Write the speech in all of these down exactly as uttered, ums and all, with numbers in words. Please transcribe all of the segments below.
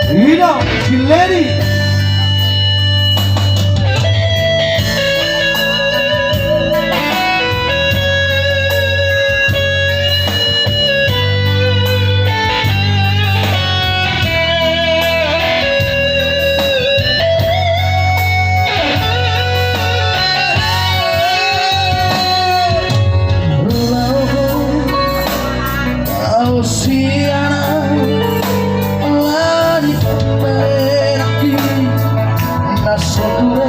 Ina, si Leni. Au sian au lani pembenaki na so tua.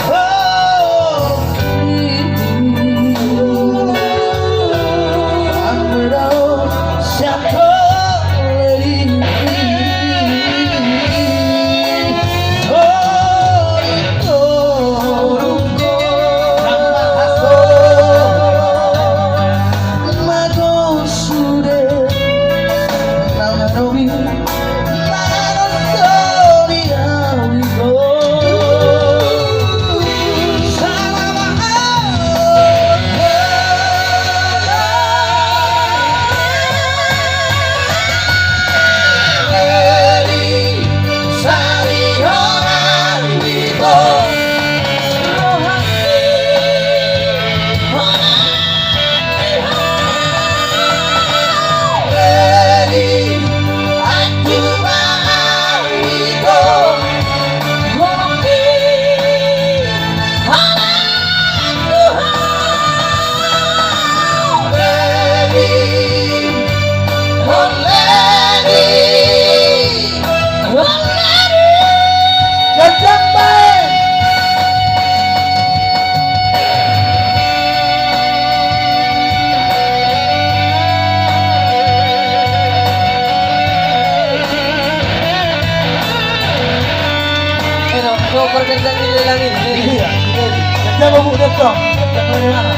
Oh, anggo dao siapa lagi. Iya, iya. Kerja babu, kerja. Kerja dari mana?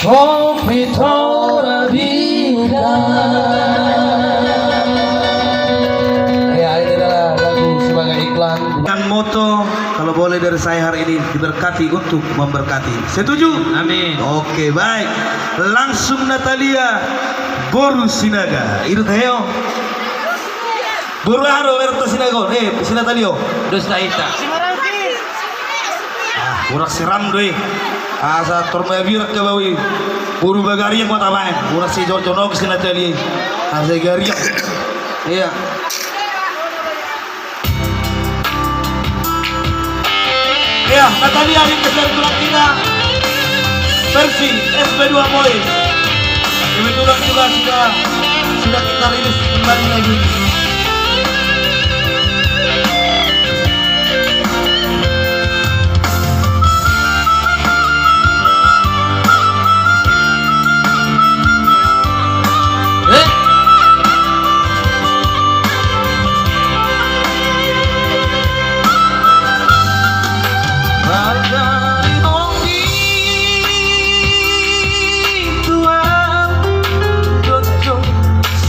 Kopi Torabika. Ya, ini adalah lagu sebagai iklan. Dengan moto, kalau boleh dari saya hari ini, diberkati untuk memberkati. Setuju? Amin. Oke, baik. Langsung Natalia, boru Sinaga. Itu Teo. Boru aha do, Werta Sinaga on? Eh, si Natalia on. Dos Taita. Ah, boru Siram do i. Asa tormai birak ka bau i. Boru bagariang ma tabaen, boru si Jojo Nogi si Natalia. Asa gariang. Iya. Iya, Natalia di kesan tulang kita. Versi S B dua Boys. Kebetulan juga sudah, sudah kita rilis kembali lagi.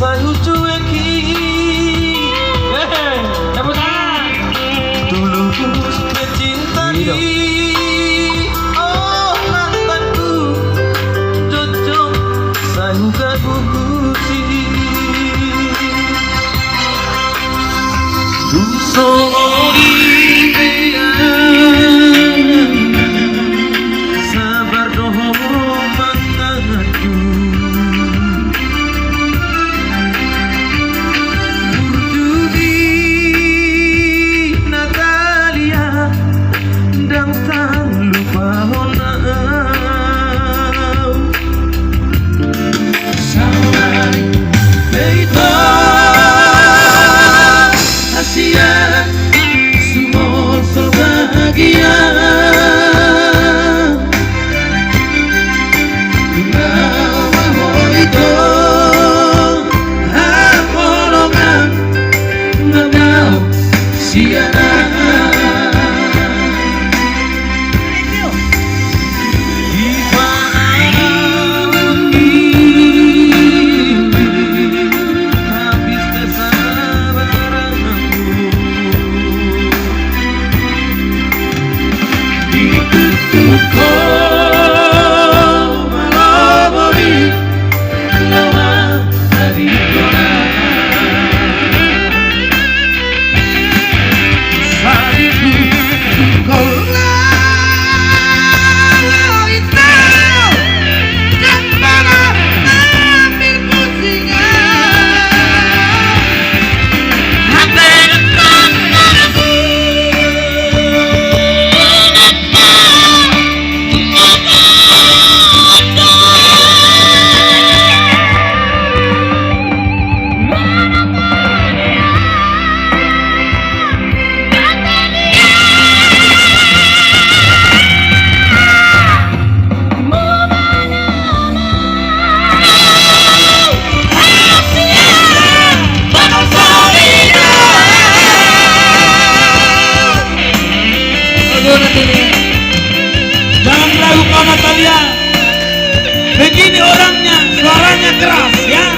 Sai hucuek i. Hehe, tepuk tangan. Tulus mencintai. Iya. Oh, mantanku, Jojo, sai hugagugusi. Dung so di sabar dohot mangan. Burju di Natalia, ndang tarlupahon au. Sabar, be ito hasian, sumol so bagia. Jangan ragu kau, Natalia. Begini orangnya, suaranya keras, ya.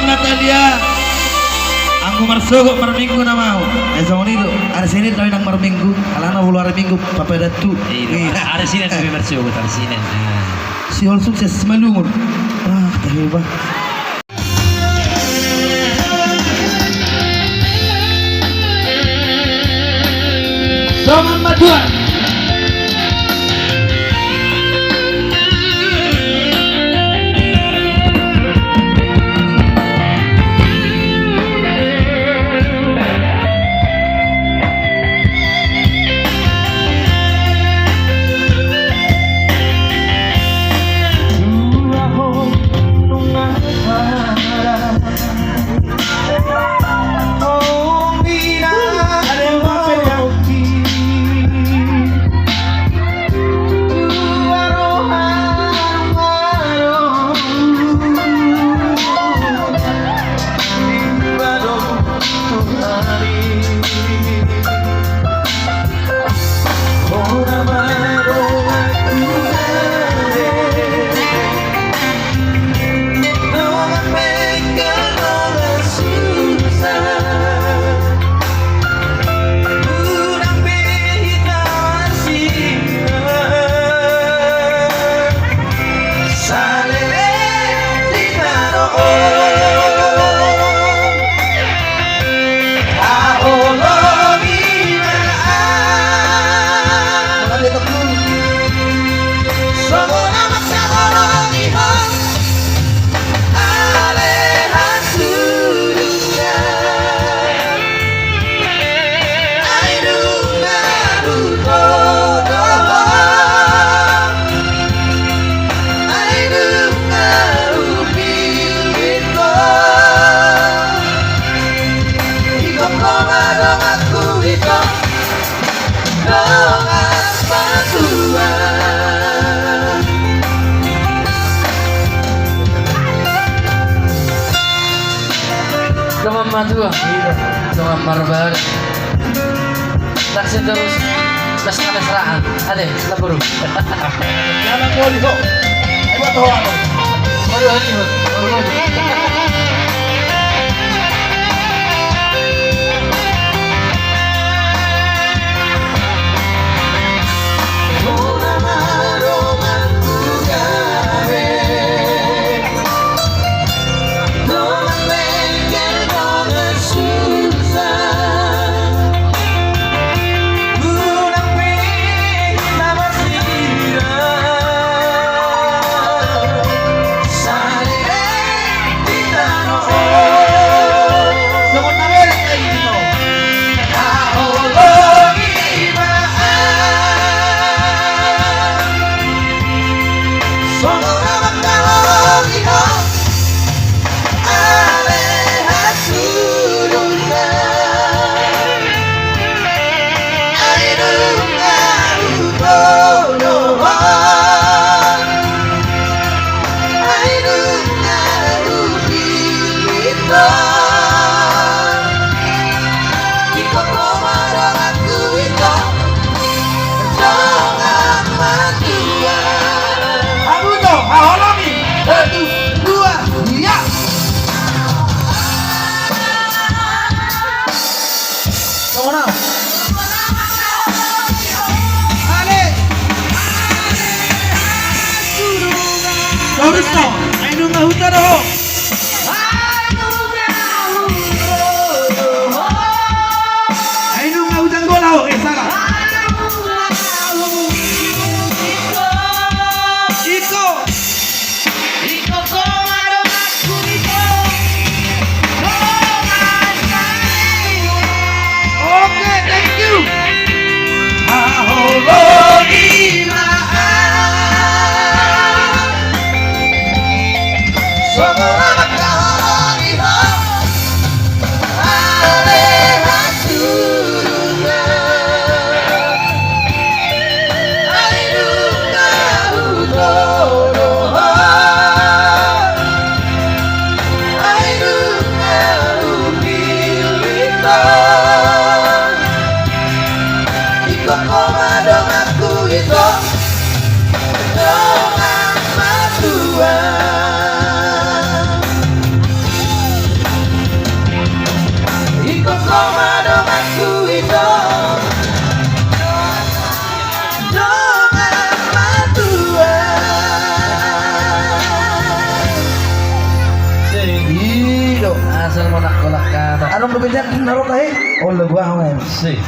Natalia. Anggo marsogot marminggu nama au. Eh, songon i do. Ari Senin do au nang marminggu. Alana molo ari Minggu papadat tu. Iya. Ari Senin do marsogot, ari Senin. Nah. Sihol sukses Simalungun. Ah, tahe bah. Songon ma tuan. Saleleng di tano on. Haholongi ma au. Songon na mangkaholongi ho. Ale hasudutan. Ai nunga hutodo ho. Ai nunga hupillit ho. Ingkon ho ma donganku, ingkon dongan matua. Dongan matua. Iya. Dongan marbana. Taksi terus. Mesra-mesraan. Ate, laporu. Jalan boli ho. Ayo, to, ano. Aduh, aduh, aduh. Hamu do, haholongi. Satu, dua, ya. Songon au. Ale. Bagus to. Ai nunga hutodo ho. Ai nunga hujanggola ho. Eh, salah. Iko. Iko, iko ma donganku, iko. Dongan sae. Oke, thank you. Haholongi ma au. Songon Adong dope jangking na ro tahe. Oh, lagu aha, men? Si.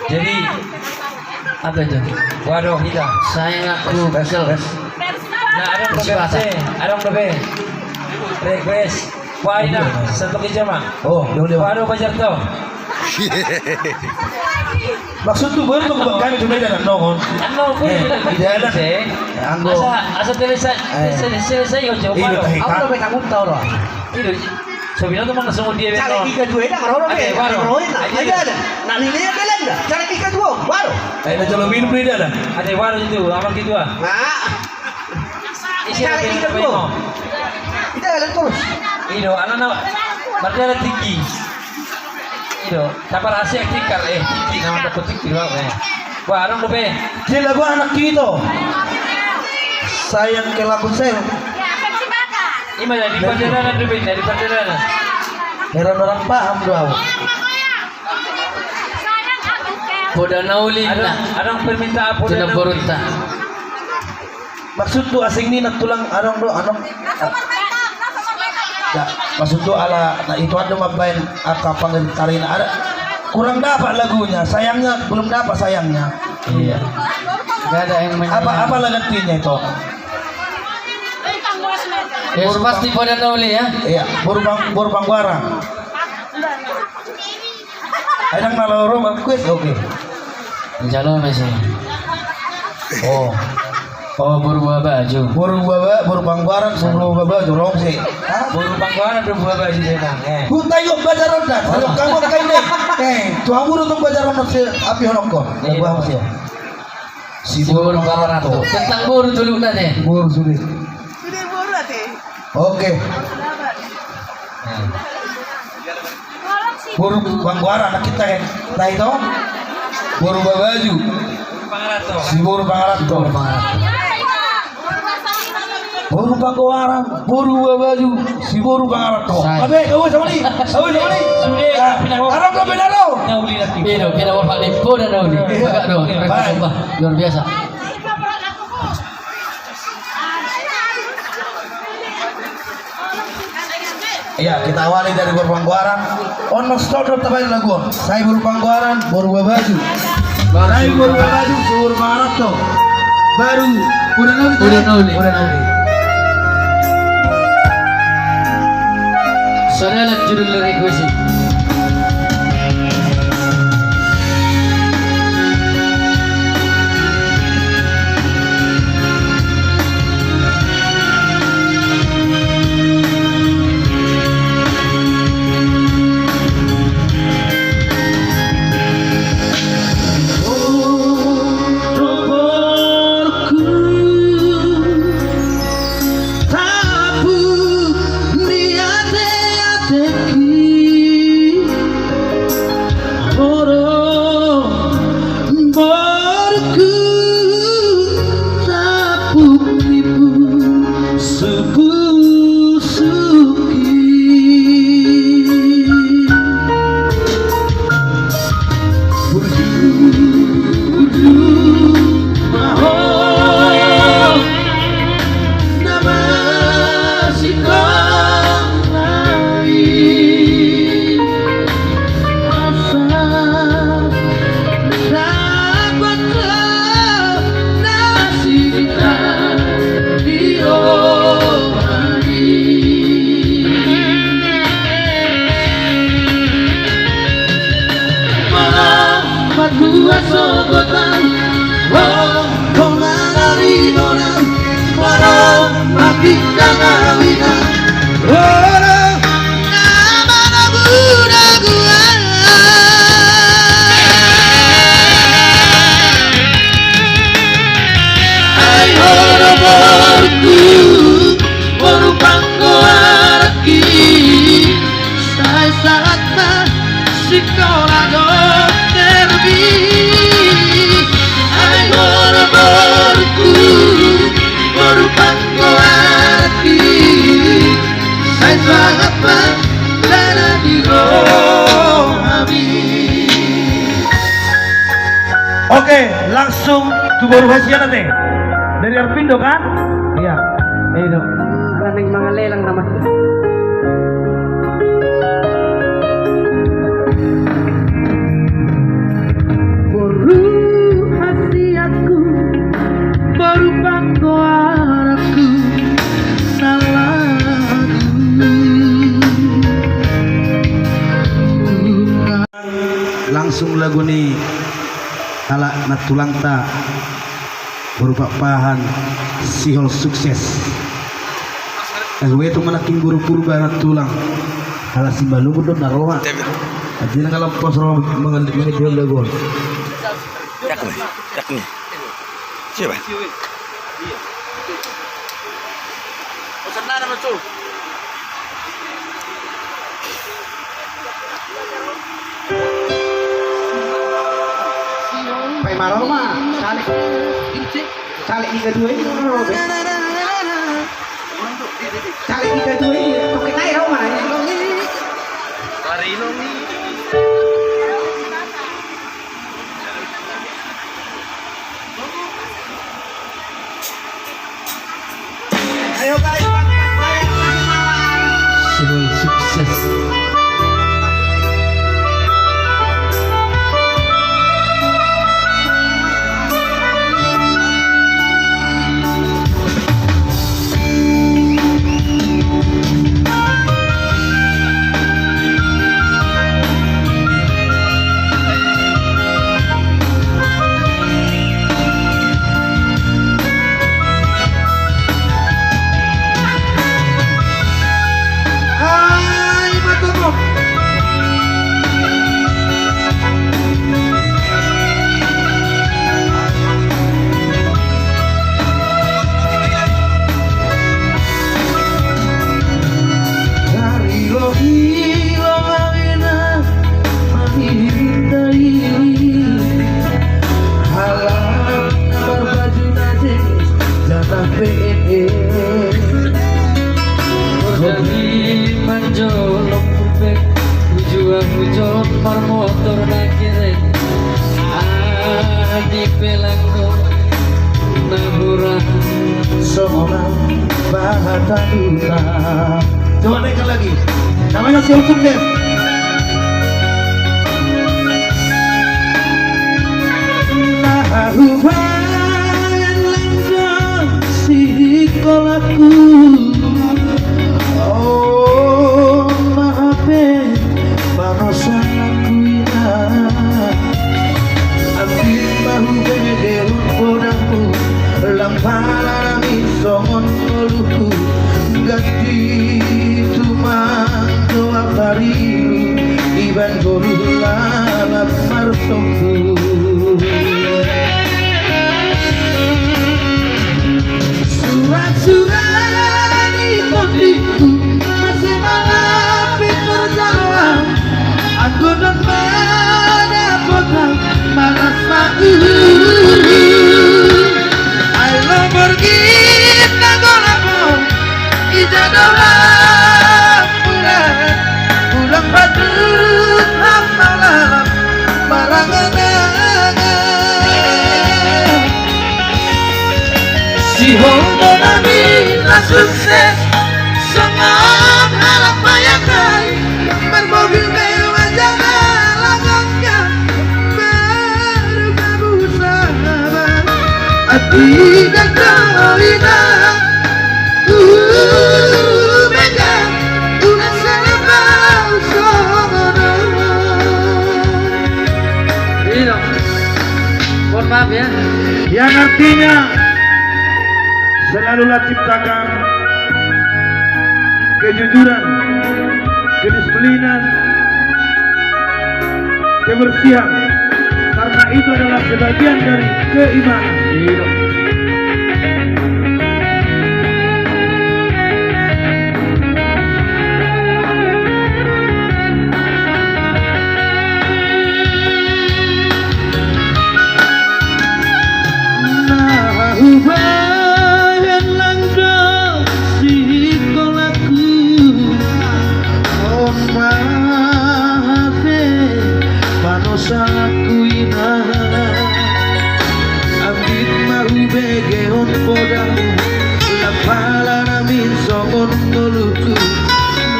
Jadi, apa itu? Waduh, kita. Sayang aku gagal. Nah, adong dope. Adong dope. Request. Wah, ina, satu ke jama. Oh, dia, dia. Waduh, pajar to. Maksudku, baru tu kami tu beda nang nongon. Nang nongon, eh, beda. Tidak ada. Anggo. Asa, asa selesai, eh, selesai, selesai, yo, coba. Iya, lo. Tahi, aku kan? Udah pegang utau, lo. Iya, so bilang tu mana semua dia. Cara bilang. Tiga dua, ina, kalau lo. Ada, be, baru. Kalau lo, ina, ada, ada. Nah, ini dia bilang dah. Cara tiga dua, baru. Eh, ina, kalau minum dia dah. Ada, baru itu, apa gitu, ah? Nah. Isi. Cara tiga dua. Ina, ada terus. Ido, anak, anak. Berarti ada tinggi. Ido, dapat hasil tikar, eh, tinggi, nama dapat tinggi, lo, eh. Wah, adong dope. Dia lagu anak kita. Sayang ke lagu sel. Ima ya, di pardalanan dope, di pardalanan. Heran orang paham do au. Poda na uli. Adong, adong permintaan poda na uli. Maksudku asing ni na tulang adong do, adong. Ya, maksudku ala na itu ada mambaen angka pangiring na ada. Kurang dapat lagunya, sayangnya belum dapat sayangnya. Iya. Nggak ada yang menyanyi. Apa, apa lah gantinya itu? Ya, pasti poda na uli ya. Iya, Boru Pang-, Boru Panggoaran. Ayo, nang na laho ro ma request, oke. Jalo ma ise. Oh. Oh, Boru Buabaju. Boru Buaba-, Boru Panggoaran, Boru Buabaju, ro ma ise. Hah? Boru Panggoaran, Boru Buabaju, dia, Bang, eh. Huta yo bajaron da, kalau kamu kain deh. Eh, tu hamu do tu bajaron na si api honok ko. Iya. Lagu apa sih? Si Boru Pangarato. Tentang boru dulu nanti. Boru sudah. Sudah boru nanti. Oke. Boru Panggoaran, anak kita kan. Nah, itu. Boru Buabaju. Si Boru Pangarato. Boru Panggoaran, Boru Buabaju, si Boru Pangarato. Sai. Abe, kau sama ni. Kau sama ni. Sudah, ah, pindah, adong do, pindah do. Pindah, pindah, pindah, pindah, pindah. Iya. Agak do. Baik. Luar biasa. Iya, kita awali dari Boru Panggoaran. On, non stop, tabaen lagu on. Sai Boru Panggoaran, Boru Buabaju. Sai Boru Buabaju, si Boru Pangarato. Baru, udah nol, udah nol. Udah nol. Saudara judul lirik gue sih. Tapuk ni ate-ateki, oro borku, tapuk ni pusuki. Burju, burju, maho. Na masingkop nai asa dapot nasida di roha i. Molo matua sogot au, oh, oh, mangalari dongan, molo mangingkang au ina, olo, na managu-nagu au. Ai ho do borungku, boru panggoaranki. Sai sahat ma sikola dohot R B. Ai ho do borungku, boru panggoaranki. Sai sahat ma dana di rohami. Oke, langsung tu boru hasian ate. Dari Arvindo kan? Iya. Ayo dong. Ala naeng mangalelang nama. Langsung lagu ni halak nantulangta boru Pakpahan, Sihol Sukses. Lagu itu manangkin boru Purba nantulang. Halak Simalungun do na roha. Artina kalau pos roha mengen-, mengen-, lagu on. Cakep, cakep. Siapa? Paima ro ma caleg, caleg Liga dua i, ro be. Caleg Liga dua i, toke nai ro ma nai. Ayo, guys, Sihol Sukses. Dari lohi lo awena mangirinta i, halak marbaju na jeans jala P N S. Jadi manjolok kupek, hujua hujok marmotor na kereng. Ani pelangko na hurang songonan bahata duta. Coba naikkan lagi. Namanya Sihol Sukses. Na hubahen langgang sikolahku. O ma hape manosaku inang. Ambit ma hubege podangmu, lam pala nami songon ngoluku. Ganti tumang do au tarilu, iban goluh lalap marsombu. Surat-surat ni tondingku, mase malam pintor jaloan. Anggo dang mandapotan, malas ma uhum. Ai lo borngin na golap on, ija do hambulan. Ulang patut hambalang marangan-angan. Sihol do nami na sukses, songon halak payak ai, marmobil mewah jala langkangnya, baru kamu sabar. Atik do inang, uh, mega, ulang selebau songon on. Iya. Mohon maaf ya. Yang artinya selalulah ciptakan kejujuran, kedisiplinan, kebersihan, karena itu adalah sebagian dari keimanan. Iya. Na hubahen langgang sikolahku, on ma hape manosaku inang. Ambit ma hubegehon podangmu, lam pala nami songon ngoluku.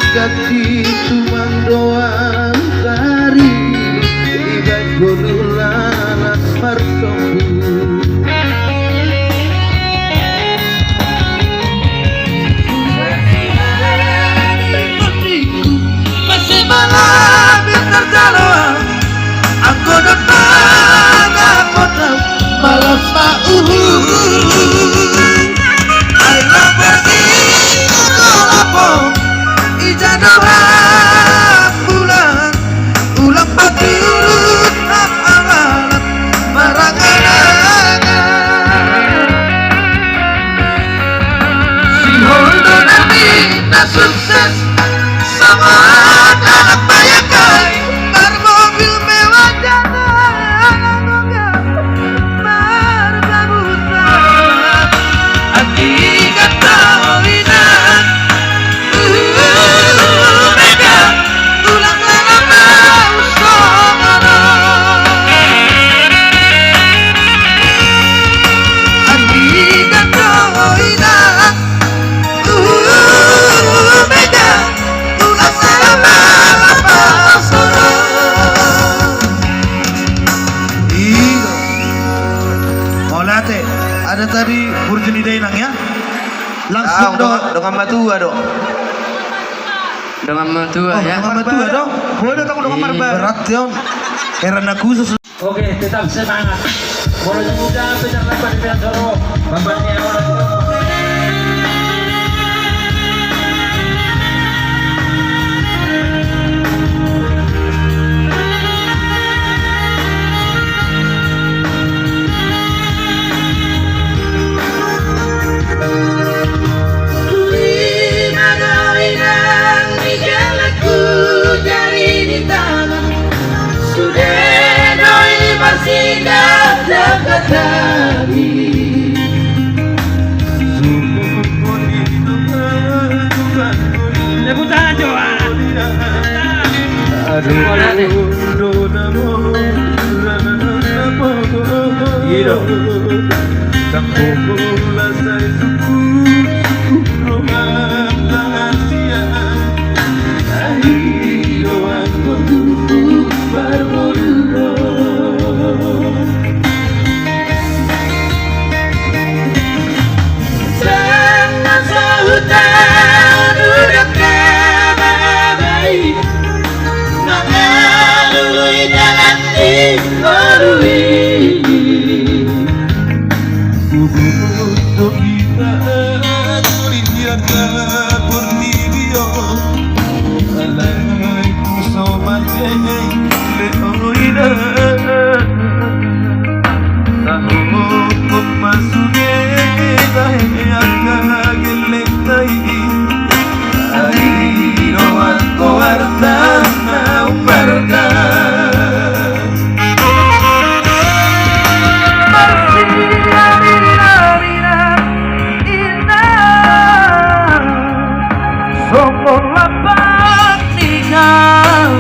Ganti tumang do au tarilu, iban goluh lalap marsombu. Mase malam pintor jaloan. Jado hambulan, ulang paturut hamalan marangan-angan. Sihol do nami na sukses, songon anak bayangkai, marmobil mewah jana. Marbabusa. Andigan do inang. Uhu, mega. Ulang lala mau songon on. Andigan do inang. Uhu, mega. Ulang lala mau songon on. Iya. Mauliate, ada tadi burju ni dainang ya. Langsung do. Dongan matua do. Dongan matua ya. Dongan matua do. Boleh do tong dongan marbar. Berat ya. Heran aku sus. Oke, tetap semangat. Boleh juga pejar dapat di Piansoro. Bapak ni awal. Lima do inang di gelekku jari di tangan. Sude do i marsidak jangkatami. Tepuk tangan, coba. Aduh. Iya dong. Mangalului dalan ni ngolu i. Hubutuhon hita sude di portibi on. Alai tung so mate lehon i da. Tahophop ma sude tahe angka gellengta i. Ai do angka goarta na ummarga. Marsiaminaminan inna songon lapan ni gaol.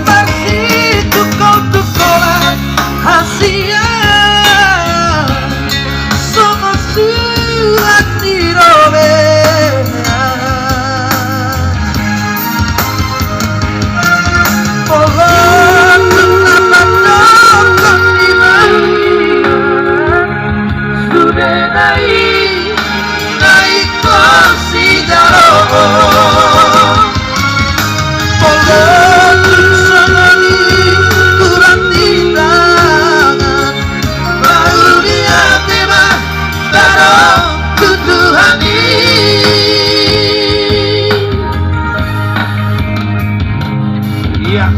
Marsitungkoltungkolan hasian songon surat ni robean. Pola tu na pandok ni robean. Sude na i, na i ko sijalo. Pola tu songon i tulang di tangan. Mauliate ma. Iya.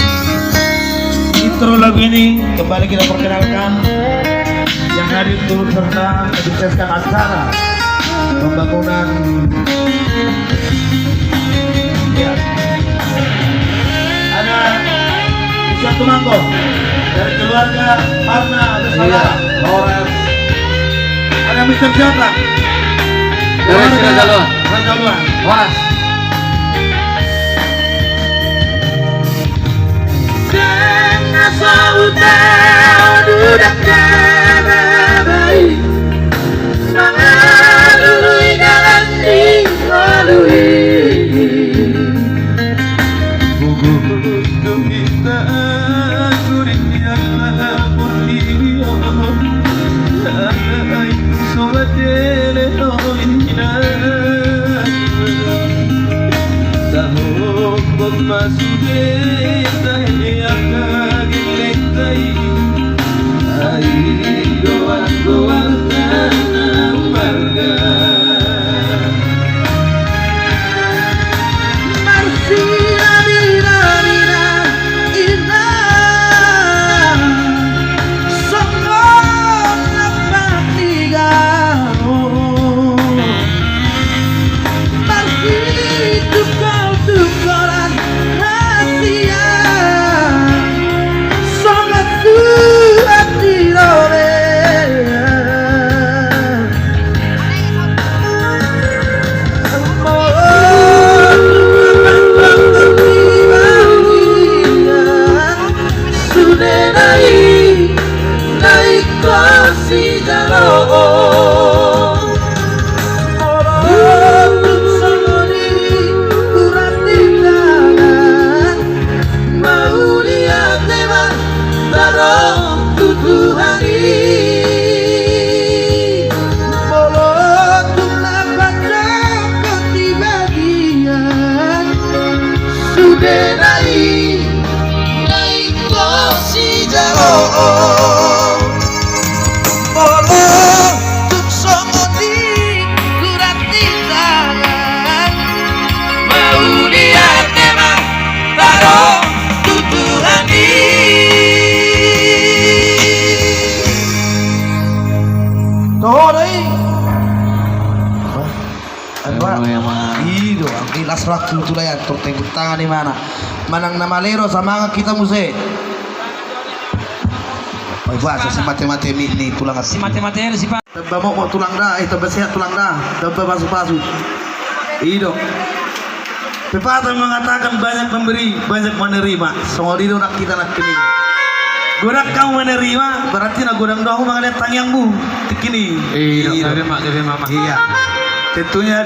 Intro lagu ini kembali kita perkenalkan yang hadir turut serta mensukseskan acara pembangunan. Iya. Ada Siap Tumangkos dari keluarga Parna Bersaudara. Iya, horas. Ada Mister Jota. Dari Raja Luan. Raja Luan. Horas. Sanga sahuta duda karabai. Mangalului dalan ni ngolu i. Hubutuhon hita sude di portibi on. Ai so mate lehon i da. Tahophop ma sude tahe angka gellengta i. Ai do angka goarta na ummarga. Sude nai, nai to sijalo. Molo tung songon i gurat ni tangan, mauliate ma tadok tu Tuhan i. Toho do i. Aduh, i do, anggi las rohangku tu lae, tong tepuk tangan imana. Manang na malero, samangat hita muse. Oi, buasa, si mate-mate mi ni tulang. Si mate-mate, si pa- Tamba mokmok tulang da, eh, tamba sehat tulang da, tamba pasu-pasu. I do. Pepatah mengatakan banyak memberi, banyak menerima. Songon i do nang hita nangkin i. Godang hamu menerima, berarti na godang do hamu mangalehon tangiangmu. Tingki i. I do, i do. Gabe ma, gabe ma, ma. Iya. Tentunya